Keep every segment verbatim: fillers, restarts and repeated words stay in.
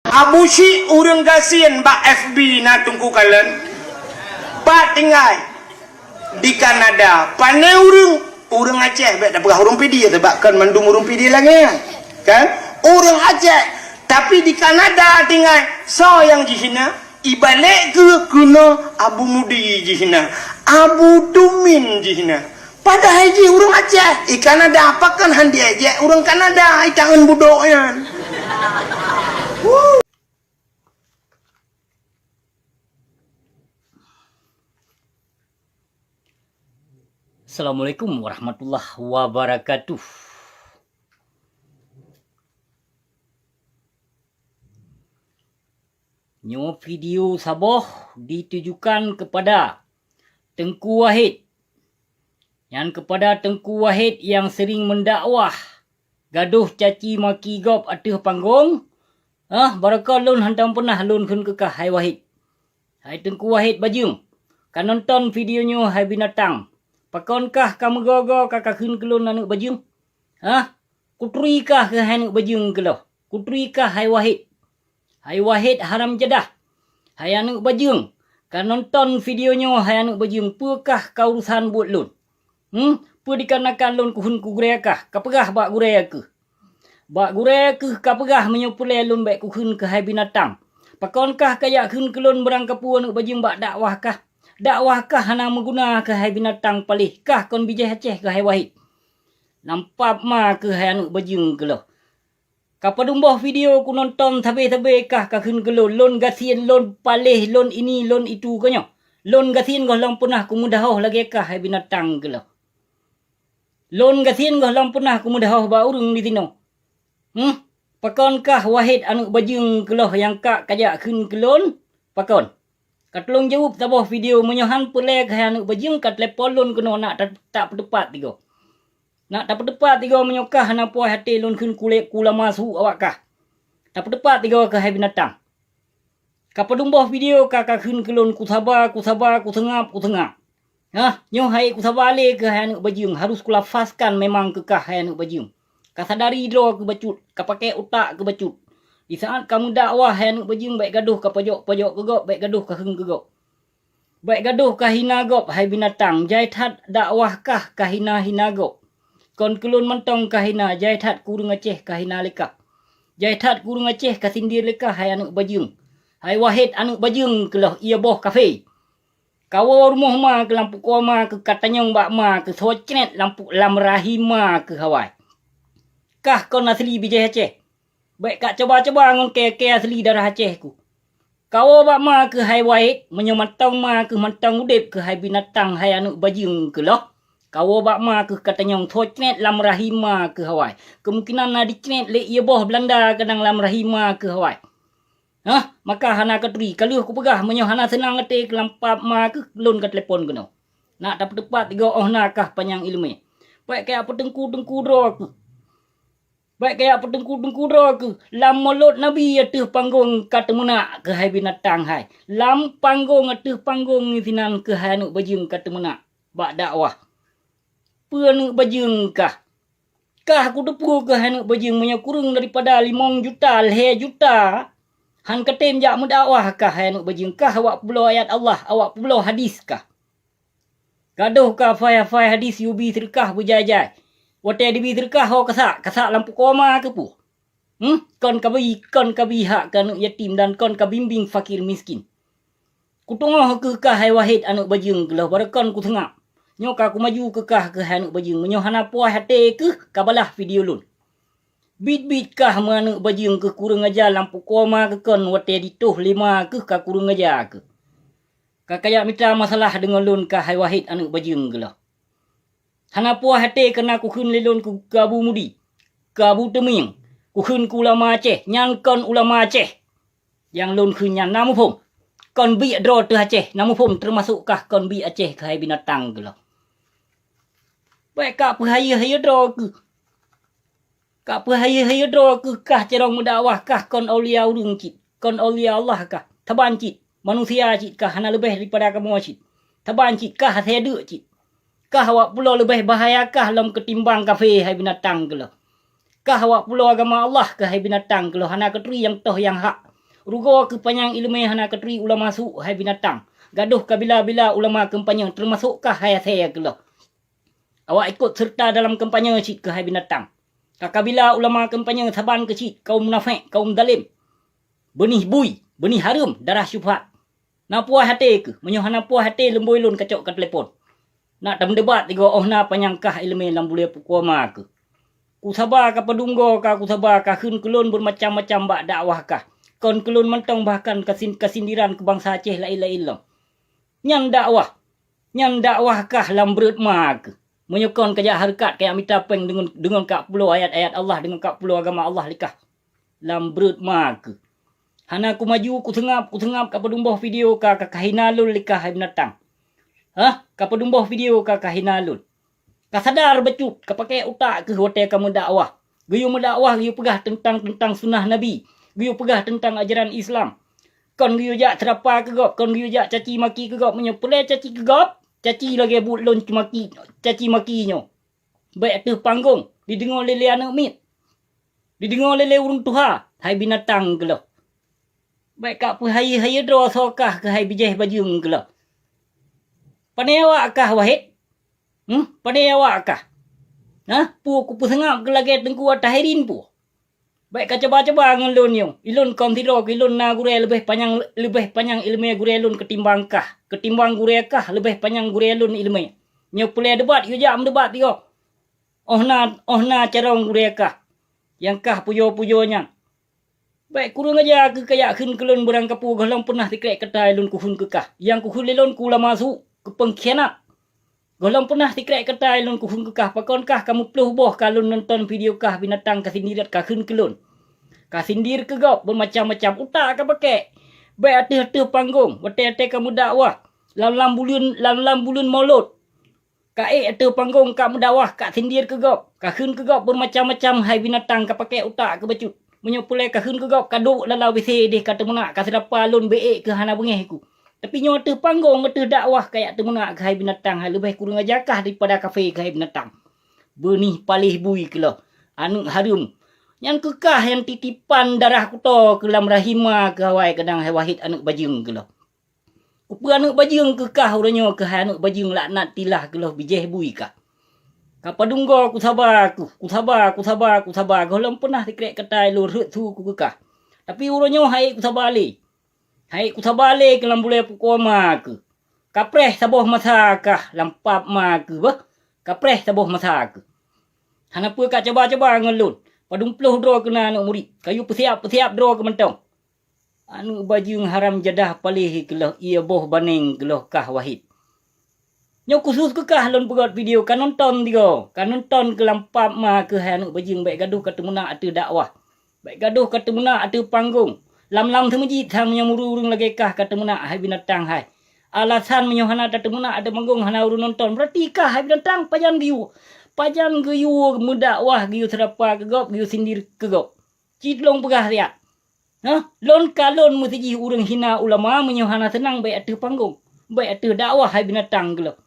Abu Syik ureuëng gasien bak F B na Teungku kalon. Pat tinggai? Di Kanada. Pane ureuëng? Ureuëng Aceh, bék tapeugah ureuëng Pidie, sabab kon mandum ureuëng Pidie langét. Kan? Ureuëng Aceh. Tapi di Kanada tinggai, soe nyang jihina? Ibalek keuh keunoe Abu Mudi jihina. Abu Tumin jihina. Padahai jih ureuëng Aceh, i Kanada, pakon han diejek ureuëng Kanada, i tangan budok nyan. Assalamualaikum warahmatullahi wabarakatuh. Nyoe video saboh ditujukan kepada Teungku Wahid. Nyan kepada Teungku Wahid nyang sering mendakwah, gadôh caci maki gob ateueh panggong. Ah, barokon lôn hantom peunah lôn kheun keu kah, hai Wahid. Hai Teungku Wahid Bajeueng, ka nonton video nyoe hai binatang. Pakonkah ka meugoe-goe ka kakheun keu lôn aneuëk bajeueng? Hah? Kuturi kah keuh hai aneuëk bajeueng keuloh? Kuturi kah hai Wahid? Hai Wahid haram jadah! Hai aneuëk bajeueng, ka nonton video nyoe hai aneuëk bajeueng, peue kah ka urusan buet lôn? Hmm? Peue dikarenakan lôn kukheun keu gurée kah, kapeugah bak gurée keuh? Bak gurée keuh kapeugah meunyoe peureulée lôn bék kukheun keuh hai binatang. Pakonkah kajak kheun keu lôn beurangkapeue aneuëk bajeueng bak dakwah kah? Dakwah kah hana meuguna keuh hai binatang paléh, kah kon bijéh Aceh keuh hai Wahid. Lampab ma keuh hai aneuëk bajeueng keuloh. Ka padum boh video kunonton sabé-sabé kah kakheun keu lôn, lôn gasien, lôn paléh, lôn ini, lôn itu keuh nyoe. Lôn gasien gohlom peunah kumeudahoh lagée kah hai binatang keuloh. Lôn gasien gohlom peunah kumeudahoh bak ureuëng disinoe. Hmm? Pakonkah Wahid aneuëk bajeueng keuloh nyang ka kajak kheun keu lôn? Pakon? Ka tulông jaweueb saboh video, meunyoe han peureulée keuh hai aneuëk bajeueng ka telepon lôn keunoe nak ta-, tapeuteupat tigoe. Nak tapeuteupat tigoe meunyoe kah hana puas até lôn kheun kulét ku lama su awak kah. Tapeuteupat tigoe keuh hai binatang. Ka padum boh video ka kakheun keu lôn kusaba, kusaba, kuseungab, kuseungab. Hah, nyoe hai kusaba lé keuh hai aneuëk bajeueng, harus kulafazkan memang keu kah hai aneuëk bajeueng. Ka sadari droe keuh bacut, ka paké utak keuh bacut. Di saát ka meudakwah hai aneuëk bajeueng bék gadôh ka pojok-pojok keu gob, bék gadôh ka kheun keu gob. Bék gadôh ka hina gob hai binatang, jai that dakwah kah ka hina-hina gob. Kon keu lôn mantong ka hina, jai that keu ureuëng Aceh ka hina lé kah. Jai that keu ureuëng Aceh ka sindir lé kah hai aneuëk bajeueng. Hai Wahid aneuëk bajeueng keuloh ié boh kafé. Kawoe rumoh ma keuh lam pukoe ma keuh katanyong bak ma keuh soe cret lam pu-, lam rahim ma keuh awai. Kah kon asli bijéh Aceh. Bék ka coba-coba ngon kée-kée asli darah Aceh ku. Kawoe bak ma keuh hai Wahid, meunyoe mantong ma keuh mantong udeb keuh hai binatang hai aneuëk bajeueng keuloh. Kawoe bak ma keuh katanyong soe cret lam rahim ma keuh awai. Keumungkinan na dicret lé ié boh Beulanda keudang lam rahim ma keuh awai. Hah, maka hana katuri, ka lheueh kupeugah meunyoe hana seunang até keu lampab ma keuh lôn ka telepon keunoe. Nak tapeuteupat tigoe óh na kah panyang iéleumé. Bék kajak peuteungku-teungku droe keuh. Bék kajak peuteungku-teungku droe keuh. Lam mulod Nabi ateueh panggong ka teumeunak keuh hai binatang hai. Lam panggong ateueh panggong sinan keuh hai aneuëk bajeueng ka teumeunak bak dakwah. Peue aneuëk bajeueng kah? Kah kuteupeue keuh hai aneuëk bajeueng meunyoe kureueng daripada limong juta, lhée juta, han katem jak meudakwah kah hai aneuëk bajeueng, kah awak peubloe ayat Allah, awak peubloe hadis kah. Gadôh ka hafai-hafai hadis yue bi seudeukah beujai-jai. Watée dibi seudeukah ho kasak, kasak lam pukoe ma keuh peue? Hmm? Kon kabi, kon kabi hak keu aneuëk yatim dan kon kabimbéng fakir miskin. Kuteungoh keuh kah hai Wahid aneuëk bajeueng keuloh barokon kuseungab. Nyoe ka kumaju keu kah keuh hai aneuëk bajeueng, meunyoe hana puas até keuh ka balaih video lôn. Biet-biet kah meu aneuëk bajeueng keuh kureueng aja lam pukoe ma keuh kon watée ditoh lé ma keuh ka kureueng aja keuh. Ka kajak mita masalah deungon lôn kah hai Wahid aneuëk bajeueng keuloh. Hana puas até keureuna kukheun lé lôn keu, keu Abu Mudi, keu Abu Teumieng, kukheun keu ulama Aceh, nyan kon ulama Aceh. Nyang lôn kheun nyan na muphom. Kon biek droe teuh Aceh, na muphom teumasok kah kon biek Aceh keuh hai binatang keuloh. Bék ka peuhayeue-hayeue droe keuh. Ka peuhayeue-hayeue droe keuh kah carông meudakwah kah kon aulia ureuëng cit, kon aulia Allah kah. Saban cit, manusia cit kah hana leubeh daripada kamoe cit. Saban cit kah asée deuk cit. Kah awak pulo leubeh bahaya kah lom keutimbang kafé hai binatang keuloh. Kah awak pulo agama Allah keuh hai binatang keuloh hana katuri nyang toh nyang hak. Peurugoe keuh panyang iéleumé hana katuri ulama su hai binatang. Gadôh kabila-bila ulama kampanye, teumasok kah hai asée keuloh. Awak ikot seureuta dalam kampanye cit keuh hai binatang. Ka kabila ulama kampanye saban keuh cit, kaum munafék, kaum zalém. Beunih bui, beunih hareuem, darah syubhat. Na puas até keuh, meunyoe hana puas até leumboi lôn kacok ka telepon. Nak tameudebat tigoe óh na panyang kah iéleumé lam bulée pukoe ma keuh. Kusaba ka padum goe ka kusaba ka kheun keu lôn beumacam-macam bak dakwah kah. Kon keu lôn mantong bahkan kasin-, kasindiran keu bansa Aceh laén-laén lom. Nyan dakwah. Nyan dakwah kah lam breuet ma keuh. Meunyoe kon kajak hareukat kajak mita péng deungon, deungon kak peulo ayat-ayat Allah, deungon kak peulo agama Allah likah. Lam breuet ma keuh. Hana kumaju, kuseungab, kuseungab ka padum boh video ka, ka kahina lôn likah hai binatang. Hah? Ka padum boh video ka kahina lôn. Ka sadar bacut, ka pakai utak keuh watée ka meudakwah. Geuyue meudakwah, geuyue peugah teuntang, teuntang sunnah Nabi. Geuyue peugah teuntang ajaran Islam. Kon geuyue jak seurapa keu gob, kon geuyue jak caci maki keu gob. Meunyoe peureulée caci keu gob, caci lagée buet lôn cumaki, caci maki nyoe. Bék ateueh panggong, dideungoe lé-lé aneuëk miet. Dideungoe lé-lé ureuëng tuha, hai binatang keuloh. Bék ka peuhayeue-hayeue droe soe kah keuh hai bijéh bajeueng keuloh. Pane awak kah, Wahid? Hm? Pane awak kah? Nah, peue kupeuseungab keu lagée Teungku Attahirin peue? Bék ka cuba-cuba ngon lôn nyoe. Ilôn kon sidroe keu ilôn na gurée leubeh panyang, leubeh panyang iéleumé gurée lôn keutimbang kah. Keutimbang gurée kah leubeh panyang gurée lôn iéleumé. Nyoe peureulée debat, yue jak meudebat tigoe. Óh na, óh na carông gurée kah. Nyang kah pujoe-pujoe nyan. Bék kureueng aja keuh kajak kheun keu lôn beurangkapeue gohlom peunah sikrek kata lôn kukheun keu kah. Nyang kukheun lé lôn keu ulama su, keu peungkhianat. Gohlom peunah sikrek kata lôn kukheun keu kah, pakon kah ka meuploh boh ka lôn nonton video kah binatang ka sindirat ka kheun keu lôn. Ka sindir keu gob beumacam-macam utak ka pakai. Bék ateueh-ateueh panggong, watée-watée ka meudakwah, lam-lam buleuen, lam-lam buleuen Molot. Ka ék ateueh panggong ka meudakwah, ka sindir keu gob, ka kheun keu gob beumacam-macam hai binatang ka pakai utak keu bacut. Meunyoe peureulée ka kheun keu gob, ka duek lam WC deh ka teumeunak, ka seurapa lôn bék ék keuh hana beungéh ku. Tapi nyoe ateueh panggong, ateueh dakwah kajak teumeunak keuh hai binatang, hai leubeh kureueng aja kah daripada kafé keuh hai binatang. Beunih paléh bui keuloh, aneuëk hareuem. Nyan keuh kah nyang titipan darah kuto keuh lam rahim ma keuh awai kadang hai Wahid aneuëk bajeueng keuloh. Kupeue aneuëk bajeueng keuh kah uroe nyoe keuh hai aneuëk bajeueng laknat tilah keuloh bijéh bui kah. Ka padum goe kusaba keuh, kusaba, kusaba, kusaba gohlom peunah sikrek kata lôn rhot su ku keu kah. Tapi uroe nyoe hai kusaba lé. Hai kusaba lé keu lam bulée pukoe ma keuh. Kapreh saboh masa kah lam pap ma keuh beuh. Kapreh saboh masa keuh. Hana peue ka cuba-cuba ngon lôn. Padum ploh droe keu na aneuëk murit. Kayue peusiab-peusiab droe keu mantong. Aneuëk bajeueng haram jadah paléh keuloh, ié boh baneng keuloh kah Wahid. Nyoe khusos keu kah lôn peugét video ka nonton tigoe, ka nonton keu lam pap ma keuh hai aneuëk bajeueng bék gadôh ka teumeunak ateueh dakwah. Bék gadôh ka teumeunak ateueh panggong. Lam-lam seumeujid sang meunyoe ureuëng-ureuëng lagée kah ka teumeunak hai binatang hai. Alasan meunyoe hana tateumeunak ateueh panggong hana ureuëng nonton. Beurati kah hai binatang pajan geuyue. Pajan geuyue meudakwah geuyue seurapa keu gob, geuyue sindir keu gob. Cit lôn peugah siat. Hah? Lôn ka lôn meusideh ureuëng hina ulama meunyoe hana seunang bék ateueh panggong. Bék ateueh dakwah hai binatang keuloh.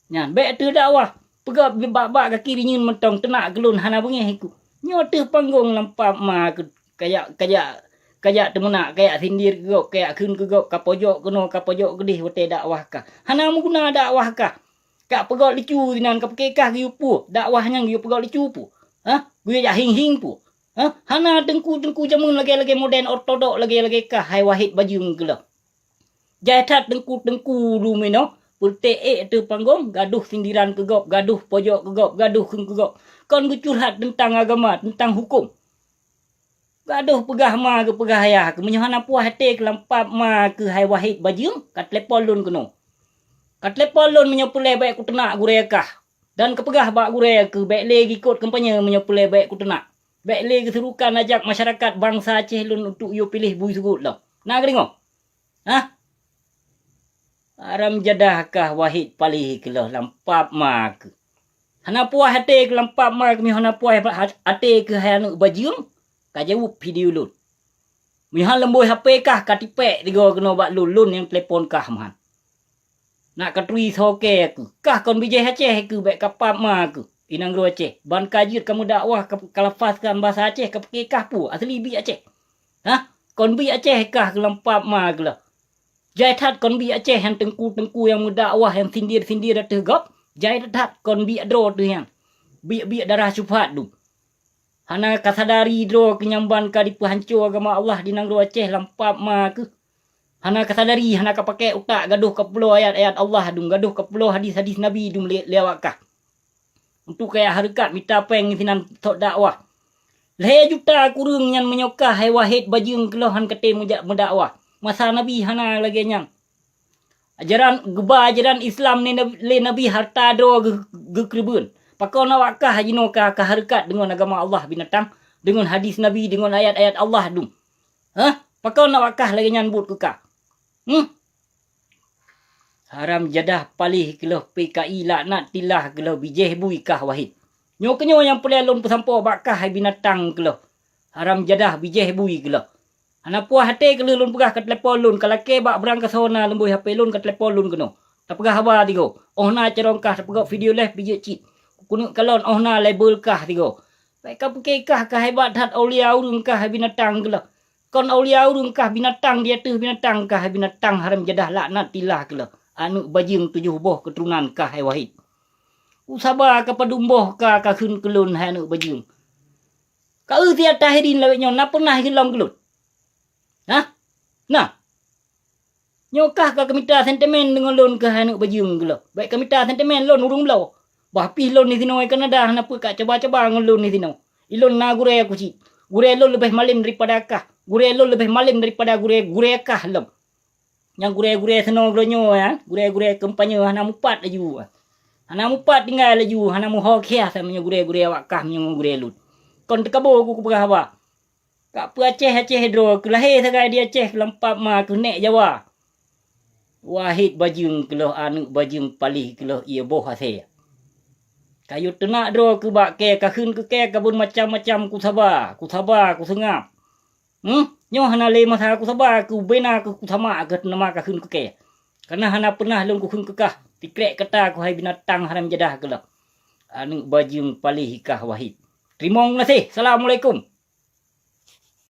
Nyan, bék ateueh dakwah. Peugah bak-bak gaki rinyeun mantong teunak keu lôn hana beungéh iku. Nyoe ateueh panggong lam pap ma keuh kajak, kajak, kajak teumeunak, kajak sindir keu gob, kajak kheun keu gob, ka pojok keunoe, ka pojok keudeh watée dakwah kah. Hana meuguna dakwah kah. Ka peugét lucu sinan ka pike kah geuyue peue. Dakwah nyan geuyue peugét lucu peue. Hah? Geuyue jak hieng-hieng peue. Hah? Hana teungku-teungku jameun lagée-lagée modern ortodok lagée-lagée kah hai Wahid bajeueng keuloh. Jai that teungku-teungku luminoe, peureté ék ateueh panggong, gadôh sindiran keu gob, gadôh pojok keu gob, gadôh kheun keu gob. Kon geucurhat teuntang agama, teuntang huköm. Gadôh peugah ma geupeugah ayah keuh, meunyoe hana puas até keuh lam pap ma keuh hai Wahid bajeueng, ka telepon lôn keunoe. Ka telepon lôn meunyoe peureulée bék kuteunak gurée kah. Dan kapeugah bak gurée keuh bék lé geuikot kampanye meunyoe peureulée bék kuteunak. Bék lé geusurukan ajak masyarakat bansa Aceh lôn untuk yue piléh bui seugot lom. Na geudeungoe? Hah? Haram jadah kah Wahid paléh keuloh lam pap ma keuh. Hana puas até keuh lam pap ma keuh, meunyoe hana puas até keuh hai aneuëk bajeueng, ka jaweueb video lôn. Meunyoe han leumbôi HP kah ka tipék tigoe keunoe bak lôn, lôn nyang telepon kah meuhan. Nak katuri soe kée keuh. Kah kon bijéh Aceh keuh bék ka pap ma keuh. Inong Gro Aceh. Ban ka jeuet ka meudakwah ka, ka lafazkan basa Aceh ka pike kah peue asli biek Aceh. Hah? Kon biek Aceh kah keuh lam pap ma keuh lah. Jai that kon biek Aceh nyang teungku-teungku nyang meudakwah nyang sindir-sindir ateueh gob. Jai that kon biek droe teuh nyan. Biek-biek darah syubhat dum. Hana kasadari droe keuh nyang ban ka dipeuhanco agama Allah di nanggroe Aceh lam pap ma keuh. Hana kasadari, hana kapakèk utak, gadôh kapeulo ayat-ayat Allah dum, gadôh kapeulo hadis-hadis Nabi dum lé, lé awak kah. Untuk kaya hareukat mita péng sinan sot dakwah. Lhèe juta kureueng nyan meunyoe kah hai Wahid Bajeueng keuh lheuh han katé meujak meudakwah. Masa Nabi hana lagèe nyan. Ajaran, geuba ajaran Islam lé Nab-, lé Nabi harta droe geu-, geukeureubeuen. Pakon awak kah jinoe ka, ka hareukat deungon agama Allah binatang, deungon hadis Nabi, deungon ayat-ayat Allah dum. Hah? Pakon awak kah lagèe nyan buet keu kah? Hmm? Haram jadah paléh keuh lheuh P K I laknatillah keuh lheuh bijéh bui kah Wahid. Nyoe keuh nyoe nyang peureulèe lôn peusampoe bak kah hai binatang keuh lheuh. Haram jadah bijéh bui keuh lheuh. Hana puas até keuh lheuh lôn peugah ka telepon lôn, ka lakèe bak beurangkasoe na lôn bôh H P lôn ka telepon lôn keunoe. Tapeugah haba tigoe, óh na carông kah tapeugah video live bijeuet cit. Keuneuk kalon óh na label kah tigoe. Bèk ka pike kah ka hebat that aulia ureueng kah hai binatang keuh lheuh. Kon aulia ureueng kah binatang di ateueh binatang kah hai binatang haram jadah laknatillah keuh lheuh. Aneuk bajeueng tujoh boh keuturonan kah hai Wahid. Usaba ka padum boh ka, ka kheun keu lôn hai aneuk bajeueng. Ka eu siat Tahirin lawét nyoe na peunah geulom keu lôn? Hah? Na? Nyoe kah ka kamita sentimen deungon lôn keuh hai aneuk bajeueng keuh lheuh. Bèk kamita sentimen lôn ureueng bloe. Bah pih lôn disinoe Kanada hana peue ka caba-caba ngon lôn disinoe. Ilôn na gurèe ku cit. Gurèe lôn leubeh malém daripada kah. Gurèe lôn leubeh malém daripada gurèe, gurèe kah lom. Nyang gurèe-gurèe sinoe geuronyoe nyan, gurèe-gurèe kampanye hana mupat laju. Hana mupat tinggai laju, hana muho khiah sama nyoe gurèe-gurèe awak kah meunyoe gurèe lôn. Kon teukabo ku kupeugah haba. Ka peu Aceh-Aceh droe keuh lahé sagai di Aceh lam pap ma keuh nèk Jawa. Wahid bajeueng keuh lheuh aneuk bajeueng paléh keuh lheuh ié boh asèe. Ka yue teunak droe keuh bak kèe ka kheun keu kèe ka beuet macam-macam kusaba, kusaba, kuseungab. Hmm, nyoe hana lé masa kusaba keu bena keu kusamak keu nama ka kheun keu kèe. Karena hana peunah lôn kukheun keu kah, tikrek kata keuh hai binatang haram jadah keuh lheuh. Aneuk bajeueng paléh kah Wahid. Teurimong gaséh. Assalamualaikum.